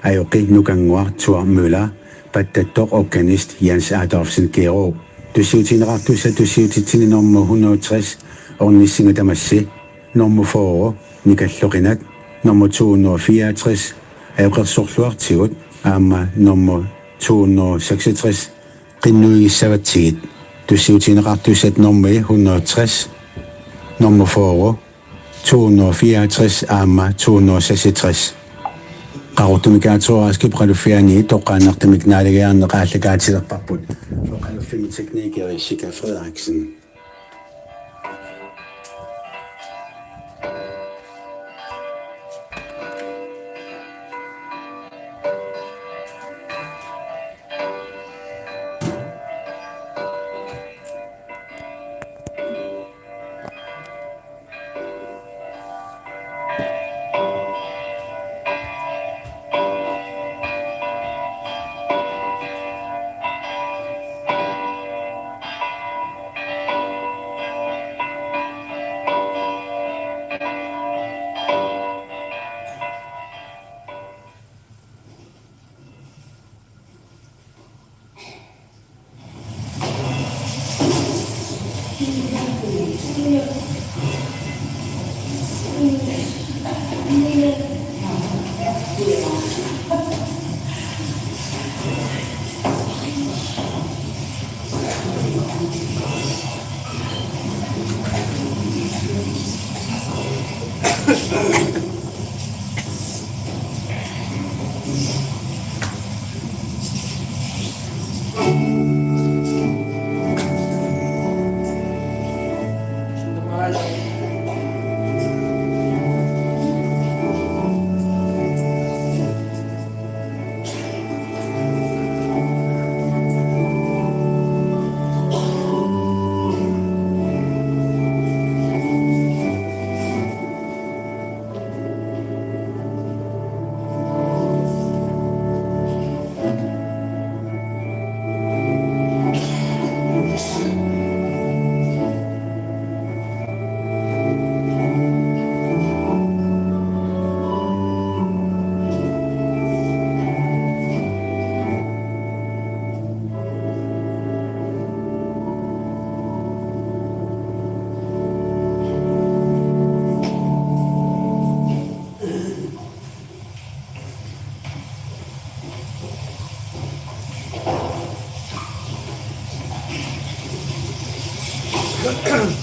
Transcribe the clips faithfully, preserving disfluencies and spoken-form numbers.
Ajoqi Nukannguaq Thor Møller, pattattoq organist Jens Adolfsen Keerup. Tussiutigineqartussat tussiutitsinni nummer hundrede og tres, Ornissinga Tamassi, nummer fyrre, Nikalloqinak, nummer to hundrede og fireoghalvtreds, Ajoqersorluartigut, aamma nummer to hundrede og seksogtres, Qinnuigissavatsigit. Tussiutigineqartussat nummer hundrede og tres, nummer fyrre, to hundrede og fireoghalvtreds aamma to hundrede og seksogtres. Qaqortumi Kaatsooraaskip oqaluffiani toqqaannartumik naalagiarneq aallakaatilerparput. Oqaluffimmi teknikeri Sika Frederiksen.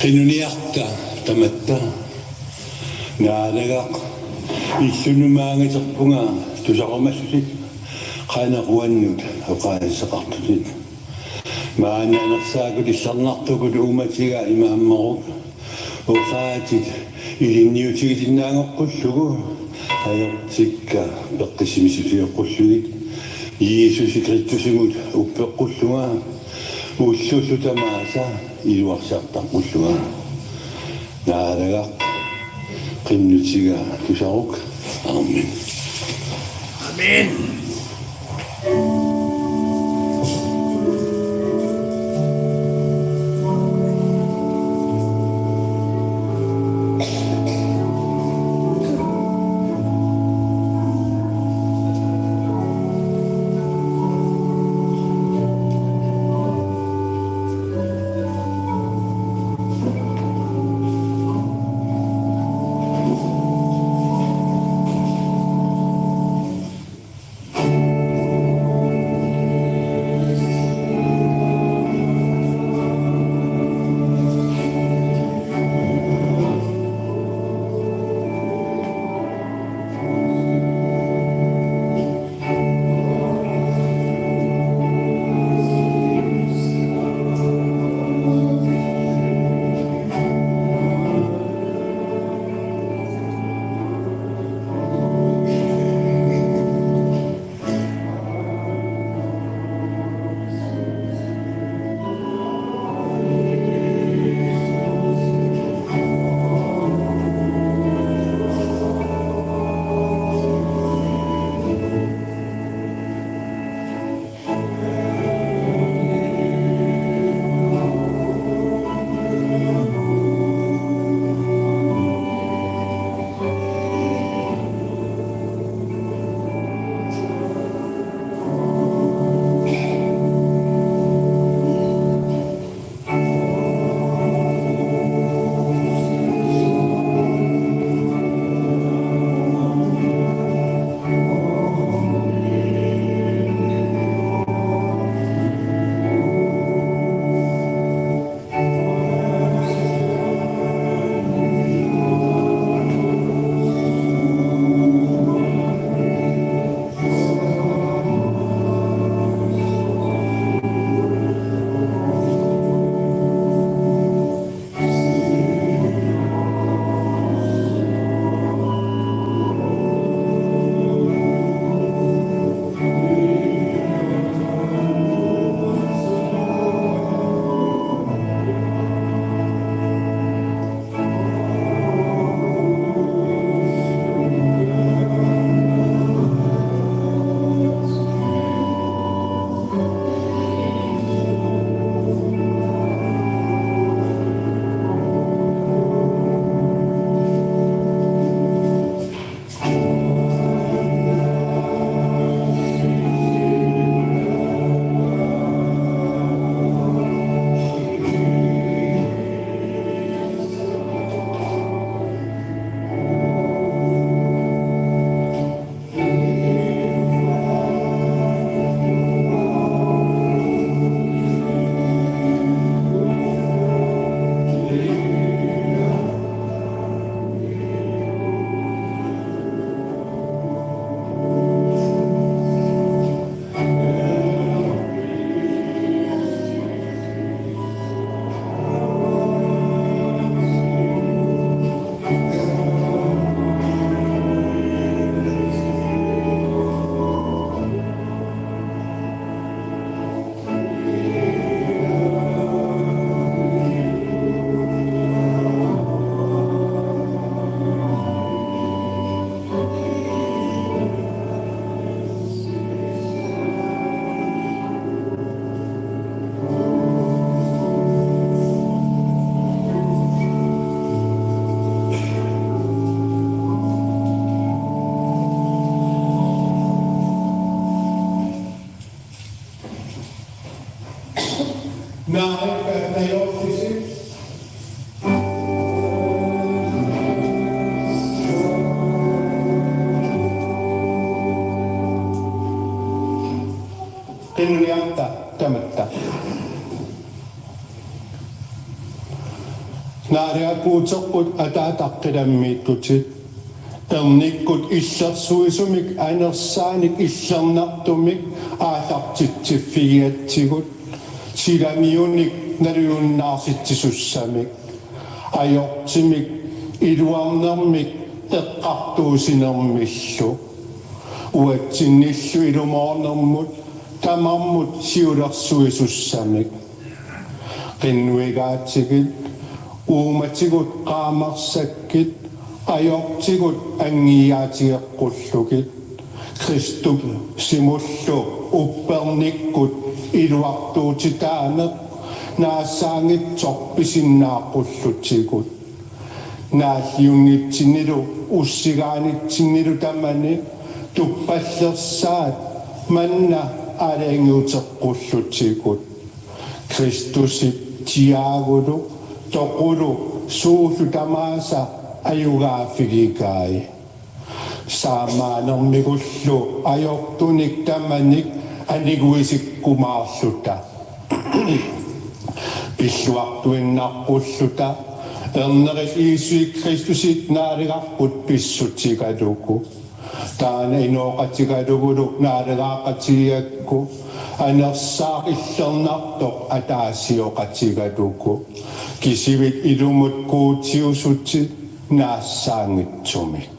Qinnuniarta tamatta. Naalagaq, illunut maangaterpunga tusarumassutit qanoq uannut oqaaseqartutit. Maani anersaakkut illarnartukkut uummatiga imaammaruk: Oqaatit ilinniutigisinnaanngoqqullugu, ajortikka peqqissimissutigeqqullugit, Jiisusi Kristusimut uppeqqullunga, ullut tamaasa iluarsaartaqqullunga. Naalagaq, qinnutiga tusaruk. Amen. Amen. Naarikka najorlusi. Qinnuniarta tamatta. Naarigakkut uteqqut ataataqqilammiittutit. Ernikkut illersuisumik anersaanik illernartumik aallartitsiffigigatsigut. Silamiunik nalujunnaarsitsisuussamik. Ajortumik iluarnermik eqqartuussinermillu. Uatsinnillu ilumoornermut tamarmut siulersuisuussamik. Qinnuigaatsigit, uummatigut qaamarsakkit, ajortigut angiiaatigeqqullugit, Kristusimullu uppernikkut iluartuutitaaneq naassaanngitsoq pisinnaaqqullutsigut. Naalliunnitsinnilu ussigaanitsinnilu tamani tuppallersaat manna aalajangiuteqqullutigut. Kristusip tiaagulu toqulu suullu tamaasa ajugaaffigigai. Saammanermigullu ajortunik tamanik aniguisikkumaarluta. Pilluartuinnaqqulluta ernerit Jiisusi Kristusi naalagarput pissutigalugu. Taanna inooqatigalugulu naalagaaqatigigakku anersaaq illernartoq ataasioqatigalugu. Kisivit ilumut Guutiusutit naassaanngitsumik.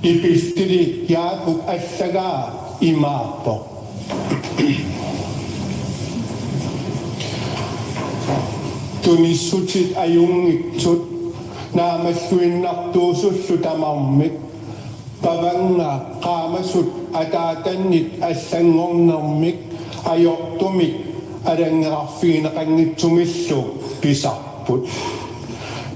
Episteli Jaakup allagaa imaappoq: Tunissutit ajunngitsut, naamalluinnartuusullu tamarmik, pavannga qaamasut ataatannit allanngornermik ajortumik alanngerarfigineqanngitsumillu pisarput.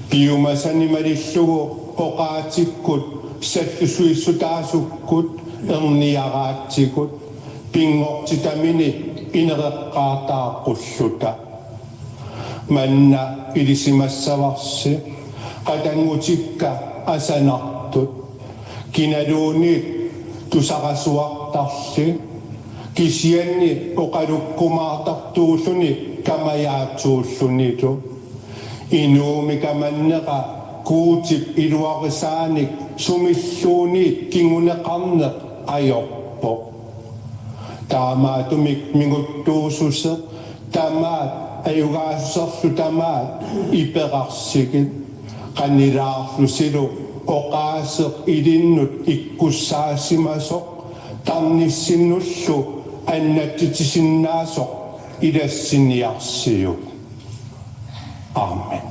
Piumasani malillugu oqaatsikkut sallusuissutaasukkut erniaraatigut pinngortitamini inereqqaartaaqqulluta. Manna ilisimassavarsi qatanngutikka asanartut. Kinaluunniit tusarasuartarli, kisianni oqalukkumaartartuulluni kamajaatsuullunilu. Inuummi kamannera Guutip iluarisaanik sumilluunniit kinguneqarneq ajorpoq. Taamaattumik minguttuussuseq tamaat, ajugaassuserlu tamaat iperarsigit, qanilaarlusilu oqaaseq ilinnut ikkussaasimasoq tarnissinnullu annatsitsisinnaasoq ilassiniarsiuk. Amen.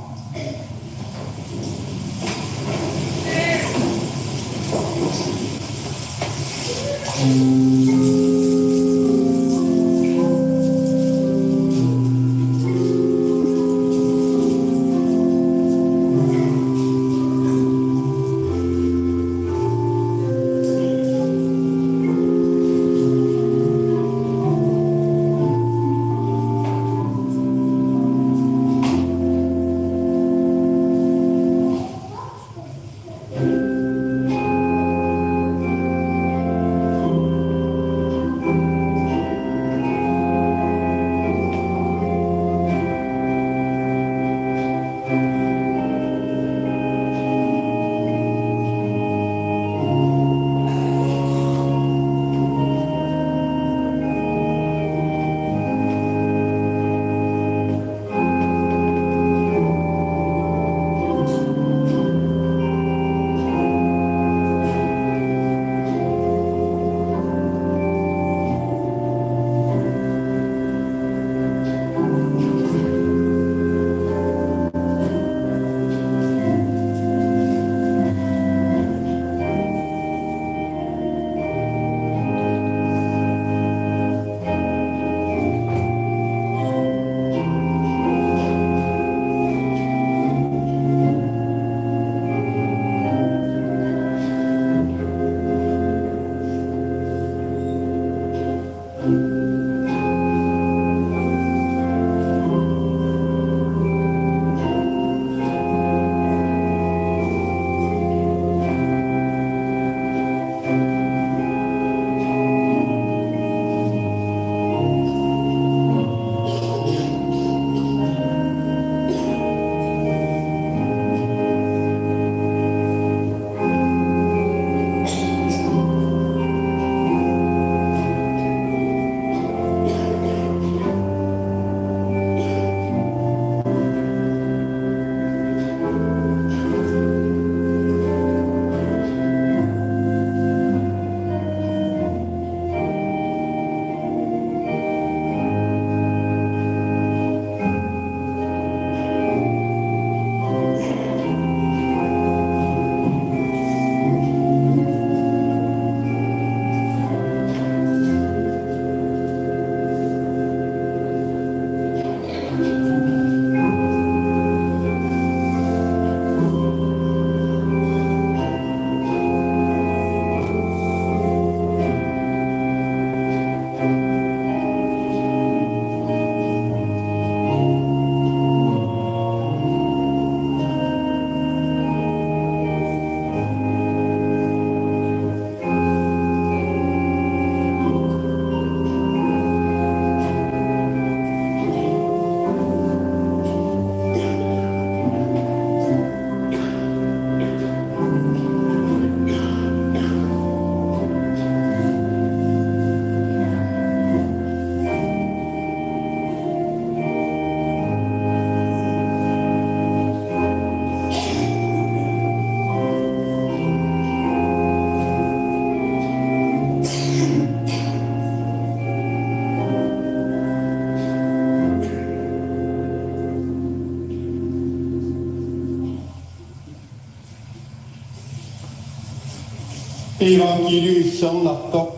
Evangeliup illerneqartoq,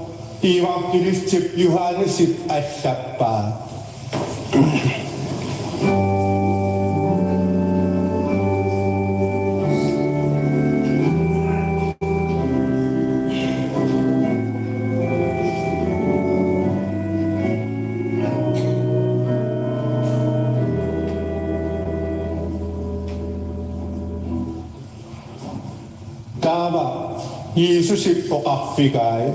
Evangelisti Johannesip allappaa. Taava Jiisusip oqarfigai: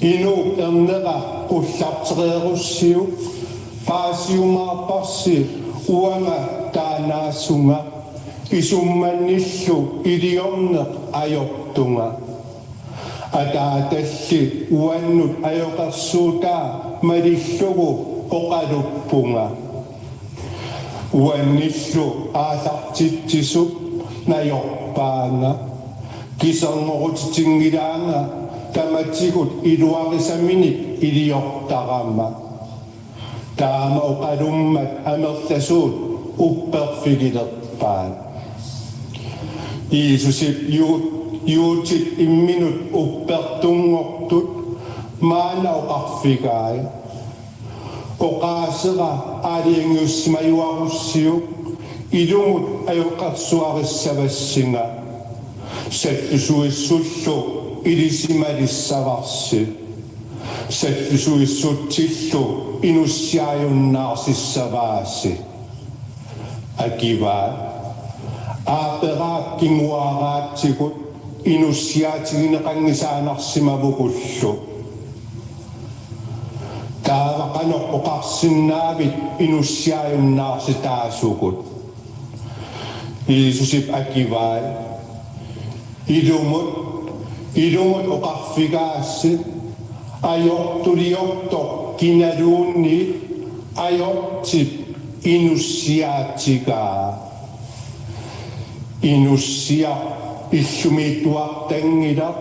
Inuk ernera qullartereerussiuk, paasiumaarparsi uanga taannaasunga, isummannillu iliorneq ajortunga. Ataatalli uannut ajoqersuutaa malillugu oqaluppunga. Uannillu aallartitsisup najorpaanga. Kiserngorutsitsinngilaanga tamatigut iluarisaminik iliortarama. Taama oqalummat amerlasuut upperfigilerpaat. Jiisusip Ju-, Juutit imminut uppertunngortut maanna oqarfigai: Oqaasera aalajangiussimajuarussiuk, ilumut ajoqersuarissavassinga. Sallusuissullu ilisimaalissavarsi. Sallusuissutsillu inussiaajunnaarsissavaasi. Akivaa: Aaperaap kinguaaraatsigut inussiaatigineqanngisaannarsimavugullu. Taava qanoq oqarsinnaavit inussiaajunnaarsitaasugut? Jiisusip akivai: Ilumut, ilumut oqarfigaassi: Ajortuliortoq kinaluunniit ajortip inussiaatigaa. Inussiaq illumiittuartanngilaq,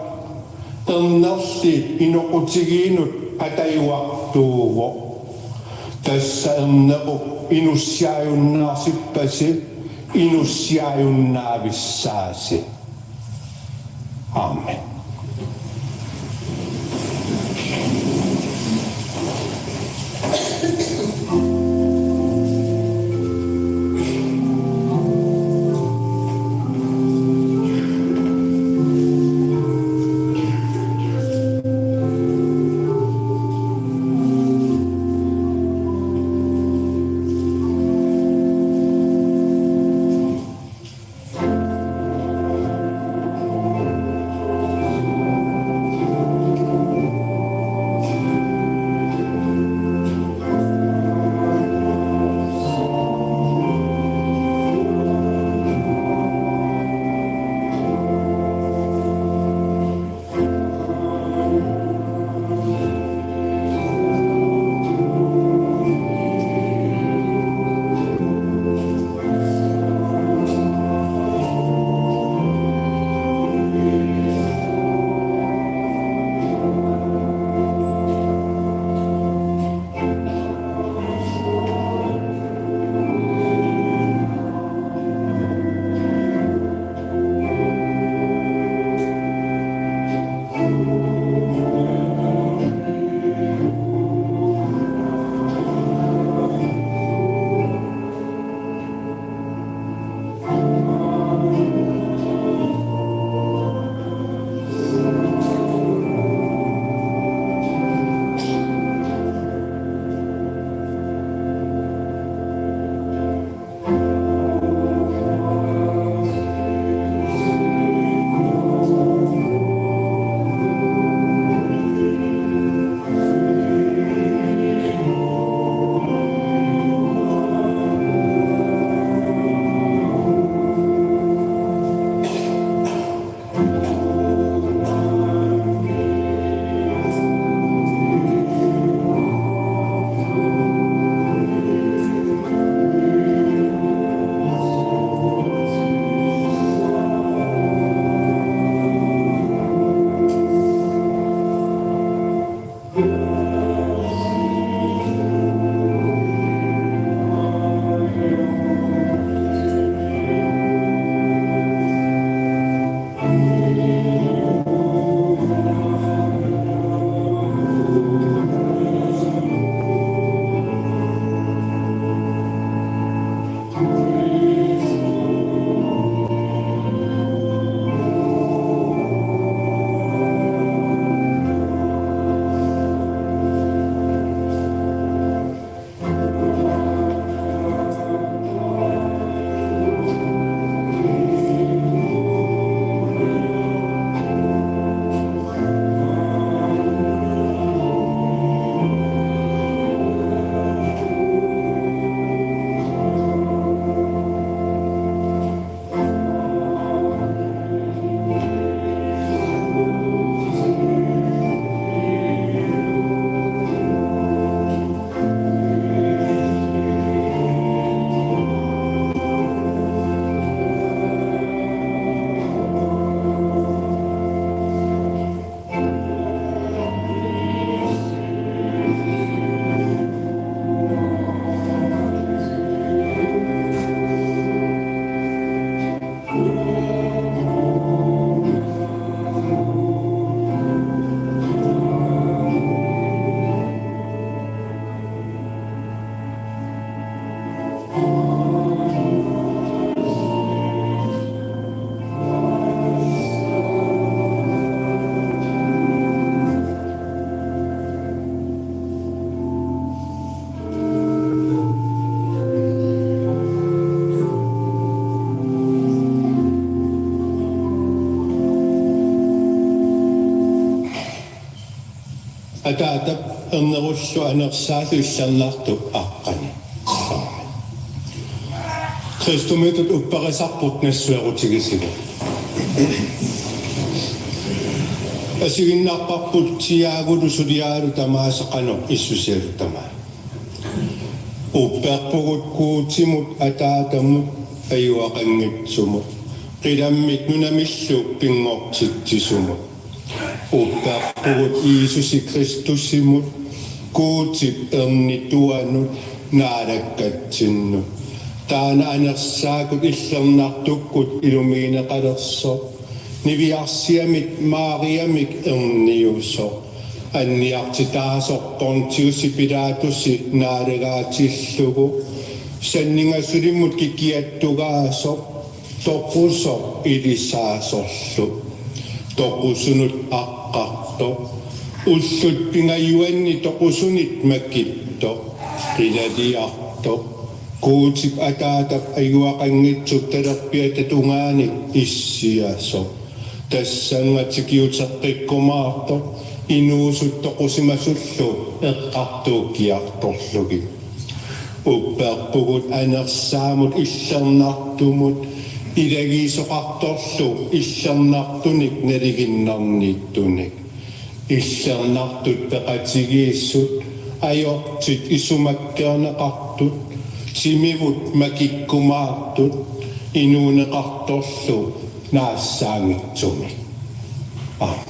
ernerli inoqutigiinnut atajuartuuvoq. Tassa ernerup inussiaajunnaarsipasi inussiaajunnaavissaasi. Amen. Ataatap ernerullu anersaallu illernartup aqqani. Kristumiitut upperisarput nassuerutigisigu. Asiginnarparput Tiaagulu suliaalu tamaasa qanoq issusialu tamaat. Upperpugut Guutimut Ataatamut ajugaqanngitsumut, qilammik nunamillu pinngortitsisumut. Upperpugut Jiisusi Kristusimut, Guutip ernituanut, Naalakkatsinnut. Taanna anersaakkut illernartukkut ilumigineqalersoq, niviarsiamit Mariamik erniusoq, anniartitaasoq Pontius Pilatusi naalagaatillugu, sanningasulimut kikiattugaasoq, toqusoq ilisaasorlu, toqusunut aqqartoq, ullut pingajuanni toqusunit makittoq, qilaliartoq, Guutip Ataatap ajugaqanngitsup talerpiata tungaani issiasoq, tassannga tikiuteqqikkumaartoq, inuusut toqusimasullu eqqartuukkiartorlugit. Upperpugut anersaamut illernartumut, ilagiisoqartorlu illernartunik naliginnarnittunik. Illernartut peqatigiissut, ajortit isumakkeerneqartut, timivut makikkumaartut, inuuneqartorlu naassaanngitsumik. Amen.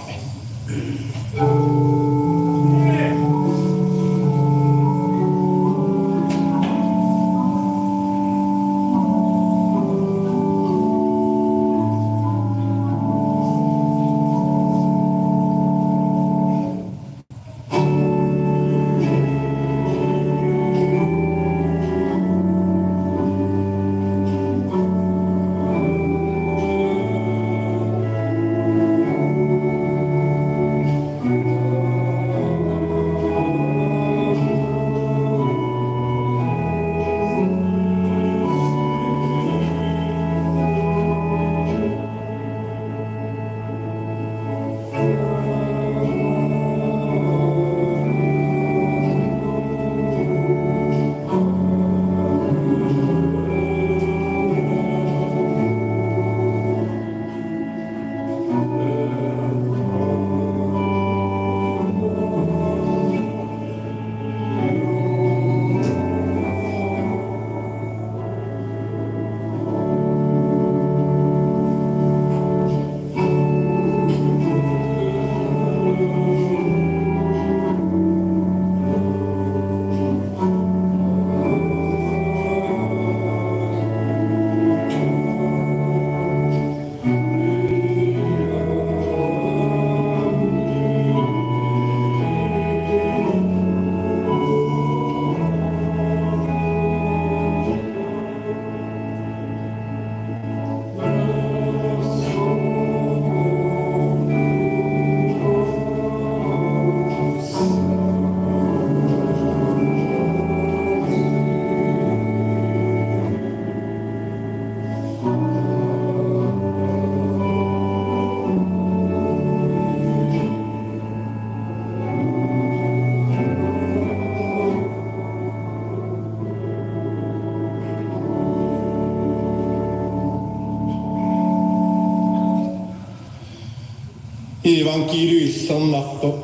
Evangeliu illernartoq.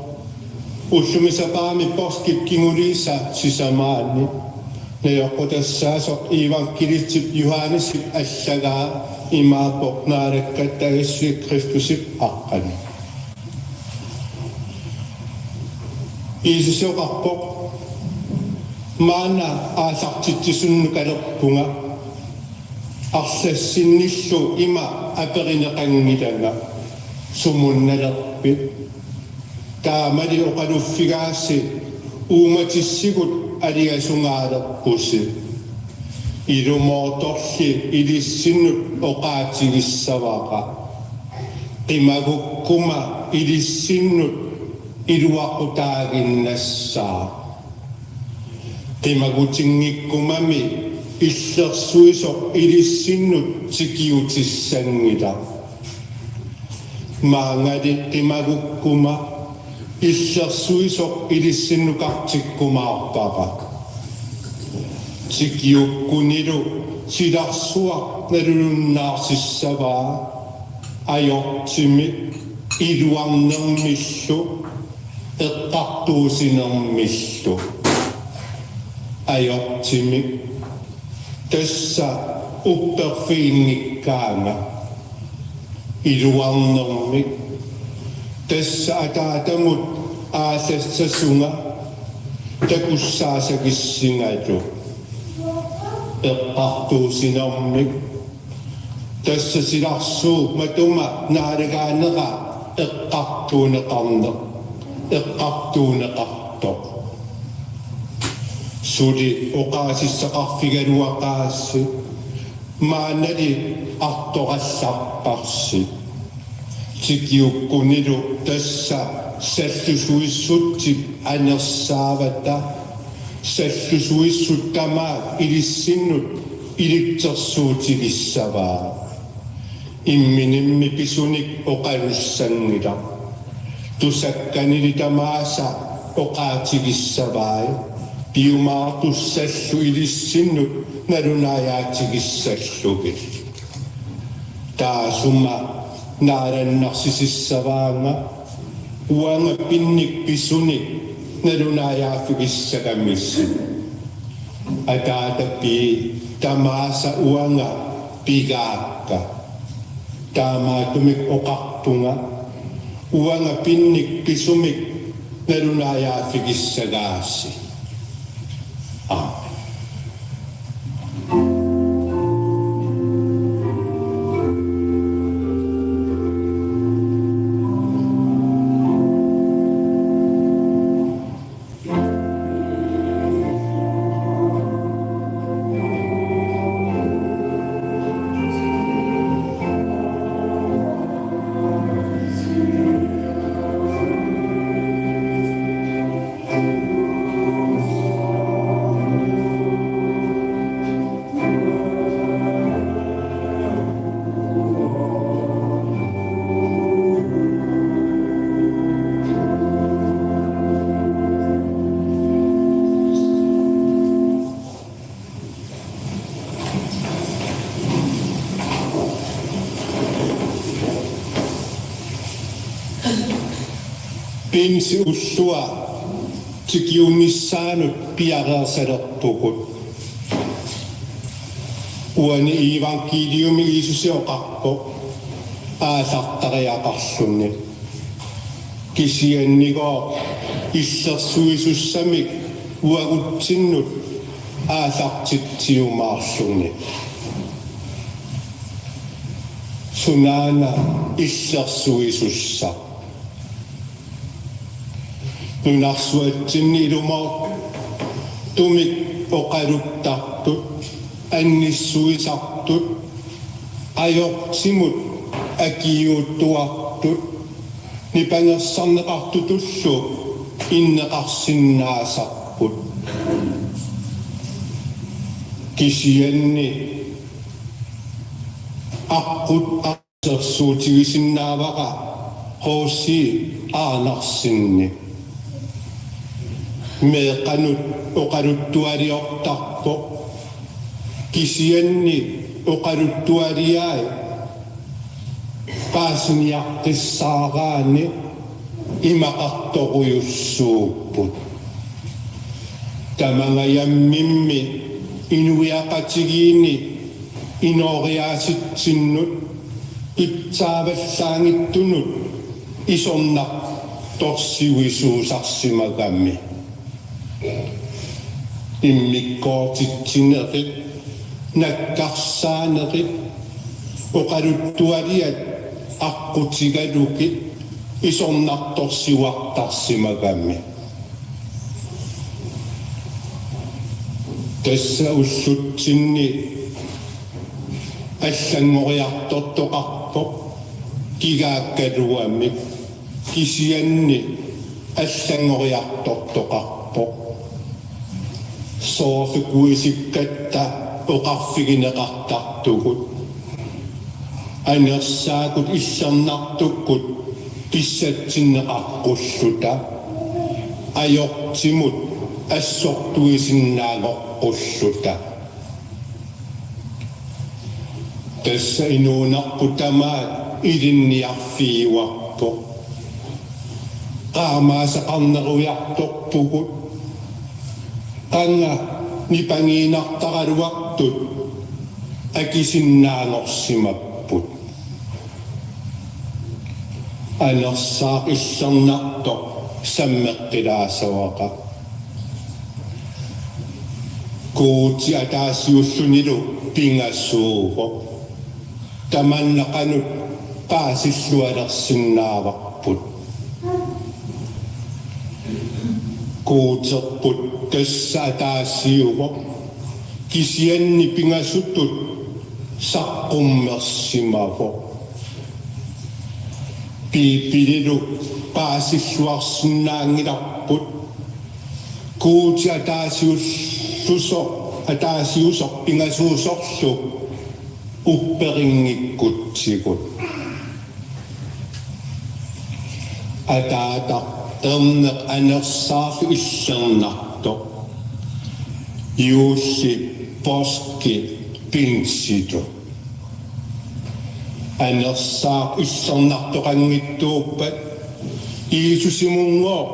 Ullumi sapaammi poorskip kingulliisa sisamaanni najoqqutassaasoq evangelistip Johannesip allagaa imaappoq: Naalakkattaassusi Kristusip aqqani. Jiisusi oqarpoq: Maanna aallartitsisunngukalerpunga. Arlassinnillu ima aperineqanngilanga: Sumunnalerpit? Taamali oqaluffigaassi: Uummatissigut aliasungaalerpusi. Ilumoortorli ilissinnut oqaatigissavara: Qimagukkuma ilissinnut iluaqutaaginnassaaq. Qimagutinngikkumami illersuisoq ilissinnut tikiutissanngilaq. Maannali qimagukkuma Illersuisoq ilissinnukartikkumaarpara. Tikiukkunilu silarsuaq nalulunnaartissavaa ajortimik iluarnermillu eqqartuussinermillu. Ajortimik tassa upperfiginngikkaanga. Iluarnermik tassa ataatamut aallassasunga takussaasagissingalu. Eqqartuussinermik tassa silarsuup matuma naalagaanera eqqartuunneqarneq, eqqartuunneqartoq. Suli oqaasissaqarfigaluaqaasi, maannali artorallarparsi. Tikiukkunilu tassa sallusuissutsip anersaavata, sallusuissut tamaat ilissinnut ilitsersuutigissavaa. Imminimmi pisunik oqalussanngilaq. Tusakkanili tamaasa oqaatigissavai, piumaartussallu ilissinnut nalunaajaatigissallugu. Taassuma naalannarsisissavaanga uanga pinnik pisunik nalunaajaaffigissagamisi. Ataata Pii, tamaasa uanga pigaakka. Taamaattumik oqarpunga, uanga pinnik pisumik nalunaajaaffigissagassi. Amen. Pinsi ullua tikiunnissaanut piareersalerpugut. Uani iivangkiiliumi Jiisusi oqarpoq aallartariaqarluni. Kisiannigooq illersuisussamik uagutsinnut aallartitsiumaarluni. Sunaana illersuisussaq? Nunarsuatsinni ilumoortumik oqaluttartut, annissuisartut, ajortimut akiuuttuartut, nipangersarneqartutullu inneqarsinnaasarput. Kisianni aqqut assersuutigisinnaavara H C Andersenip. Meeqqanut oqaluttualiortarpoq, kisianni oqaluttualiai paasiniaqqissaaraanni imaqartorujussuupput. Tamangajammimmi inuiaqatigiinni inooriaasitsinnut pitsaavallaanngitsunut isornartorsiuisuusarsimagami. Immikkoortitsinerit, nakkarsaanerit, oqaluttualiat aqqutigalugit isornartorsiuartarsimagami. Tassa ullutsinni allanngoriartortoqarpoq, kigaakkaluamik kisianni allanngoriartortoqarpoq. Soorlu kuisikkatta oqarfigineqartartugut. Anersaakkut illernartukkut pissatsinneqaqqulluta, ajortimut assortuisinnaanngoqqulluta. Tassa inuunerput tamaat ilinniarfigiuarpoq. Qaamaasaqarneruiartorpugut. Qanga nipangiinnartaraluartut akisinnaanngorsimapput. Anersaaq illernartoq sammeqqilaassavara. Guuti ataasiullunilu pingasuuvoq. Tamanna qanoq paasillualersinnaavarput. Guuterput tassa ataasiuvoq, kisianni pingasutut saqqummersimavoq. Biibililu paasilluarsinnaanngilarput. Guuti ataasiullusoq, ataasiusoq pingasuusorlu upperinngikkutsigit. Ataataq erneq anersaarlu illernartoq. Juulli, poorski, pinsilu. Anersaaq illernartoqanngitsuuppat Jiisusimunngooq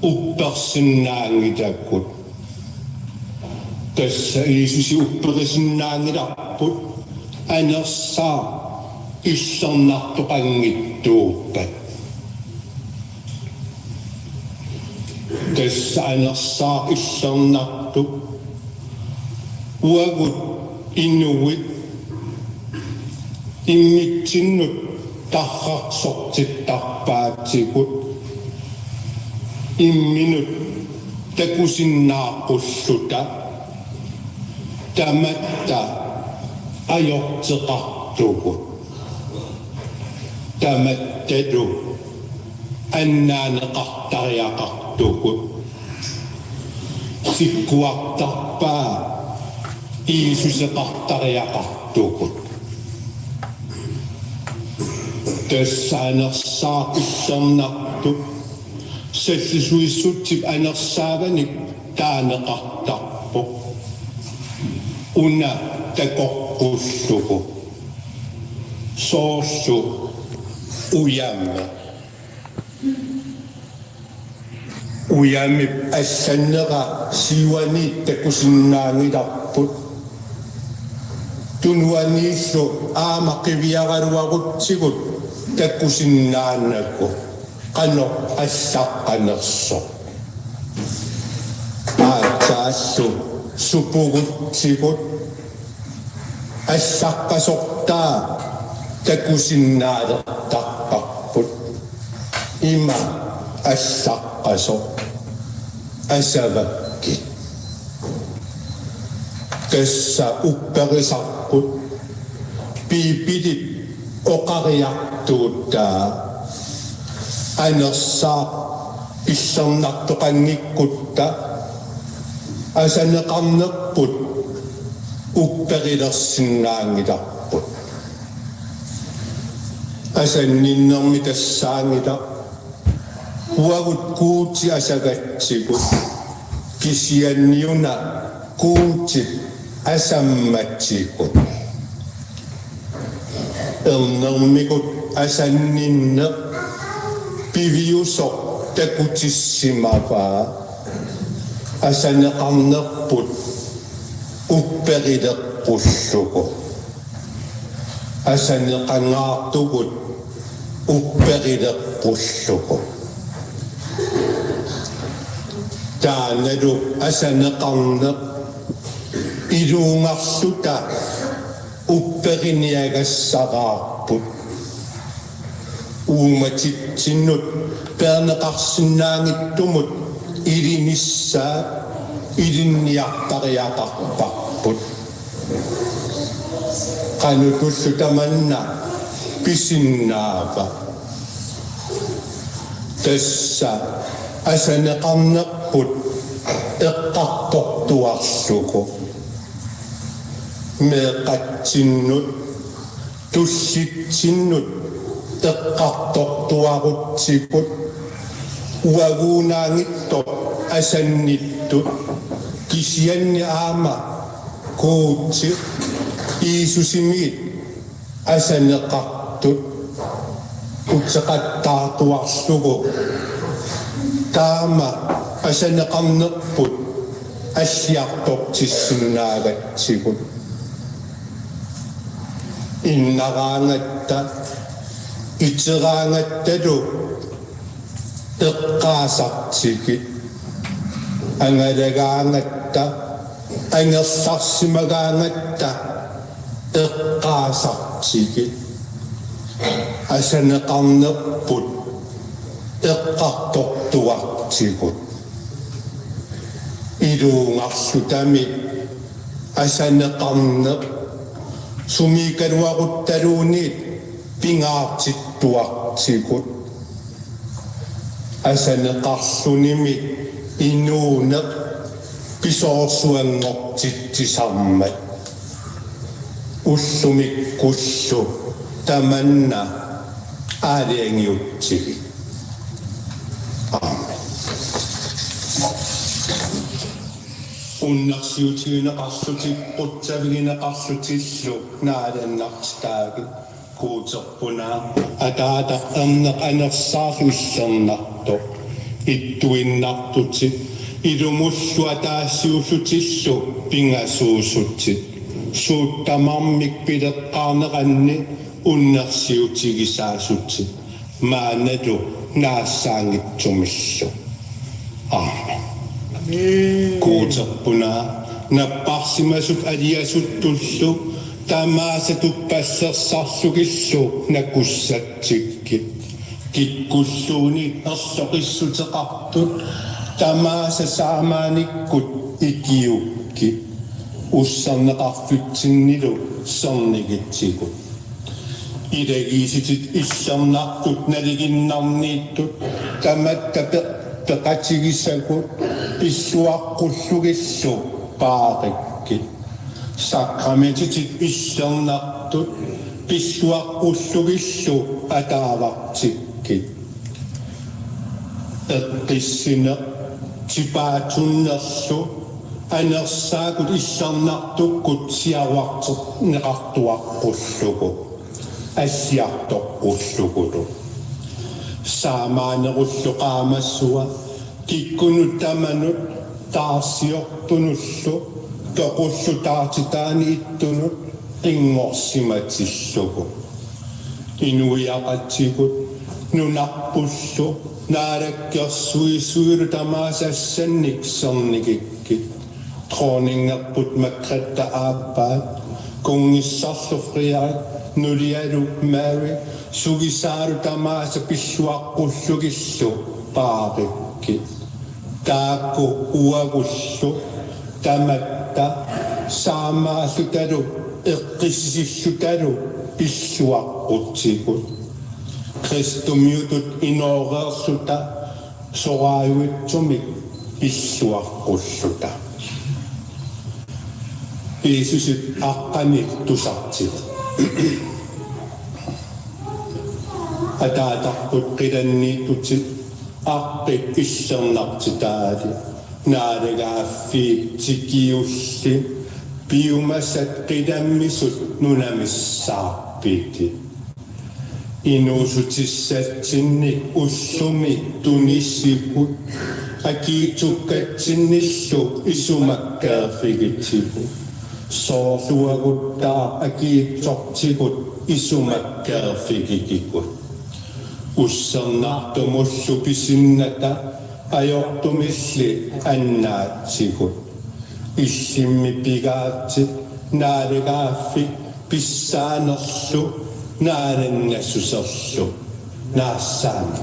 uppersinnaanngilagut. Tassa Jiisusi upperisinnaanngilarput anersaaq illernartoqanngitsuuppat. Tassa anersaaq illernartoq. Uagut inuit immitsinnut tarrarsortittarpaatigut imminut takusinnaaqqulluta tamatta ajorteqartugut. Tamattalu annaaneqartariaqartugut. Sikkuartarpaa Jiisuseqartariaqartugut. Tassa anersaaq illernartoq sallisuissutsip anersaavanik taaneqartarpoq. Una takoqqullugu. Soorlu ujameq. Ujamip allannera siuaniit takusinnaanngilarput. Tunuaniillu aamma qiviaraluarutsigu takusinnaanagu qanoq allaqqanersoq. Aatsaallu supugutsigu allaqqasortaa takusinnaalertarparput. Ima allaqqasoq: Asavakkit. Tassa upperisarput Biibilip oqariartuutaa anersaaq illernartoqanngikkutta asaneqarnerput upperilersinnaanngilarput. Asanninnermi tassaanngilaq: Uagut Guuti asagatsigut, kisianniuna Guutip asammatigut. Ernermigut asanninneq piviusoq takutissimavaa asaneqarnerput upperileqqullugu. Asaneqangaartugut upperileqqullugu. Taannalu asaneqarneq iluungarluta upperiniagassaraarput. Uumatitsinnut peerneqarsinnaanngitsumut ilinissaa ilinniartariaqarparput. Qanoq ililluta tamanna pisinnaava? Tassa asaneqarnerput eqqartortuarlugu. Meeqqatsinnut, tullitsinnut, eqqartortuarutsigut, uaguunaanngitsoq asannittut, kisianni aamma Guutip Jiisusimit asaneqartut uteqattaartuarlugu, taama asaneqarnerput alliartortissinnaagatsigut. Innaraangatta, iteraangattalu eqqaasartigit. Angalagaangatta, angerlarsimagaangatta eqqaasartigit. Asaneqarnerput eqqartortuartigut. Iluunngarlutami asaneqarneq sumiikkaluaruttaluunniit pingaartittuartigut. Asaneqarlunimi inuuneq pisoorsuanngortitsisarmat. Ullumikkullu tamanna aalajangiutsigit. Amen. Unnersiutigineqarlutit qutsavigineqarlutillu naalannartitaagit. Guuterput, Ataataq, erneq anersaarlu illernartoq. Ittuinnartutit, ilumullu ataasiullutillu pingasuusutit, suut tamarmik pileqqaarneranni unnersiutigisaasutit, maannalu naassaanngitsumillu. Amen. Amen. Guuterput, napparsimasut aliasuttullu tamaasa tuppallersarlugillu nakussatsikkit. Kikkulluunniit erloqissuteqartut tamaasa saamaanikkut ikiukkit. Usserneqarfitsinnilu sernigitsigut. Ilagiisitit illernartut nalinginnarniittut tamatta pe-, peqatigisagut pilluaqqullugillu paarikkit. Sakramentitit illernartut pilluaqqullugillu ataavartikkit. Eqqissineq tipaatunnerlu anersaakkut illernartukkut siaruarterneqartuaqqullugu, alliartoqqullugulu. Saamaanerullu qaamasua kikkunnut tamanut taarsiortunullu toqullu taartitaani ittunut qinngorsimatillugu. Inuiaqatigut nunarpullu naalakkersuisuilu tamaasa assannik sernigikkit. Dronningerput Margrethe aappaat, kunngissarlu Frederik, nulialu Mary, sugisaalu tamaasa pilluaqqullugillu paarikkit. Taakku uagullu tamatta saamaallutalu eqqissisillutalu pilluaqqutigut. Kristumiutut inooreerluta soraajuitsumik pilluaqqulluta. Jiisusip aqqani tusartigu. Ataatarput, qilanniittutit aqqit illernartitaali, naalagaaffiit tikiulli piumasat qilammisut nunamissaarpitit. Inuussutissatsinnik ullumi tunisigut, akiitsukkatsinnillu isumakkeerfigitigut, soorlu uaguttaaq akiitsortigut isumakkeerfigigigut. Ussernartumullu pisinnata ajortumilli annaatsigut. Illimmi pigaatit naalagaaffik pissaanerlu naalannassuserlu. Naassaammi.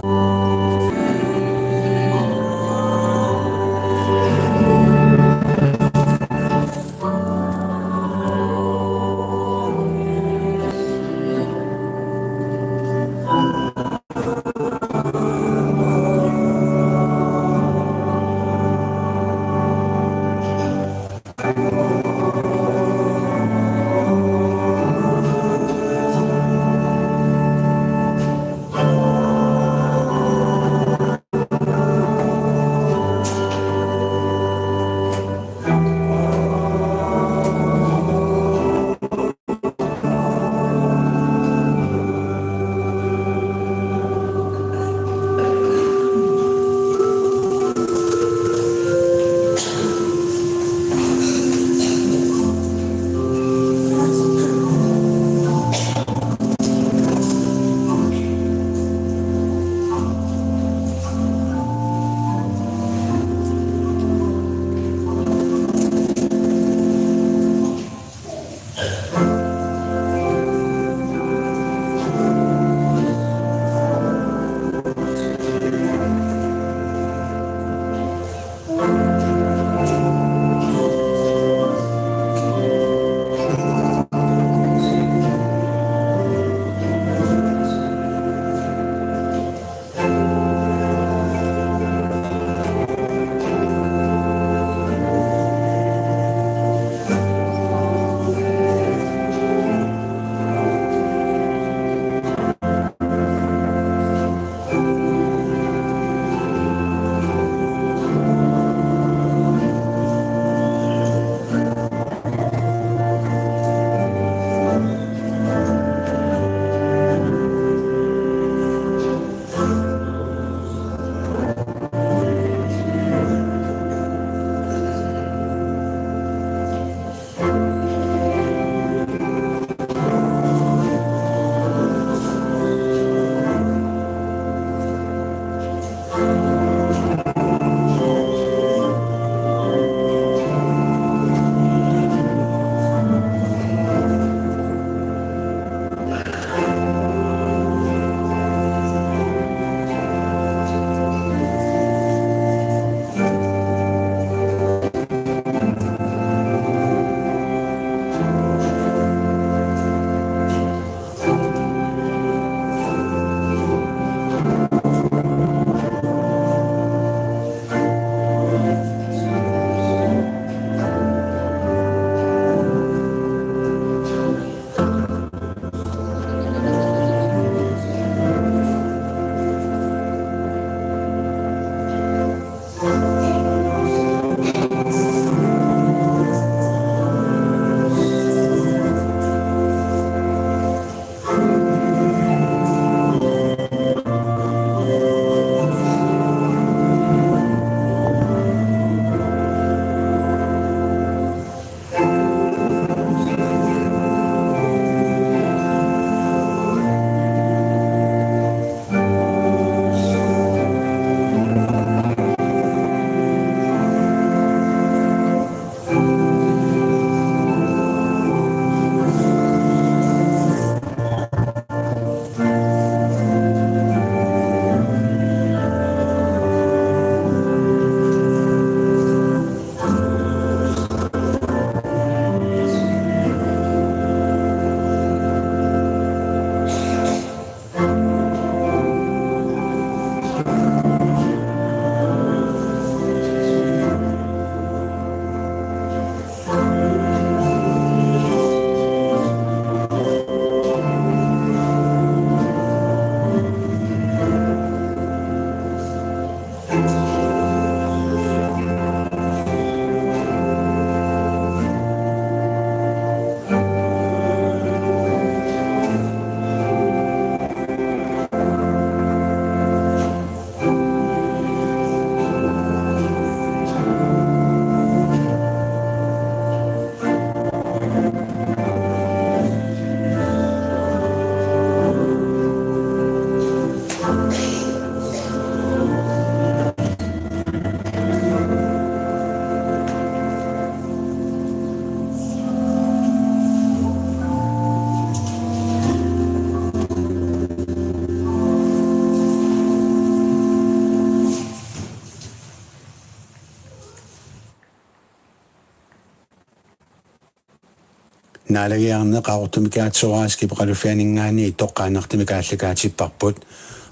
Naalagiarneq Qaqortumi Gertrud Raskip oqaluffianinngaanniit toqqaannartumik aallakaatipparput.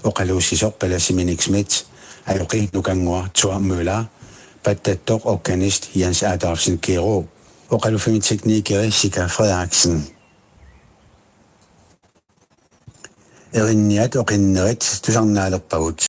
Oqaluussisoq Palassi Minik Schmidt, ajoqi Nukannguaq Thor Møller, pattattoq organist Jens Adolfsen Kero, oqaluffimmi teknikeri Sika Frederiksen. Erinniat oqinnerit tusarnaalerpagut.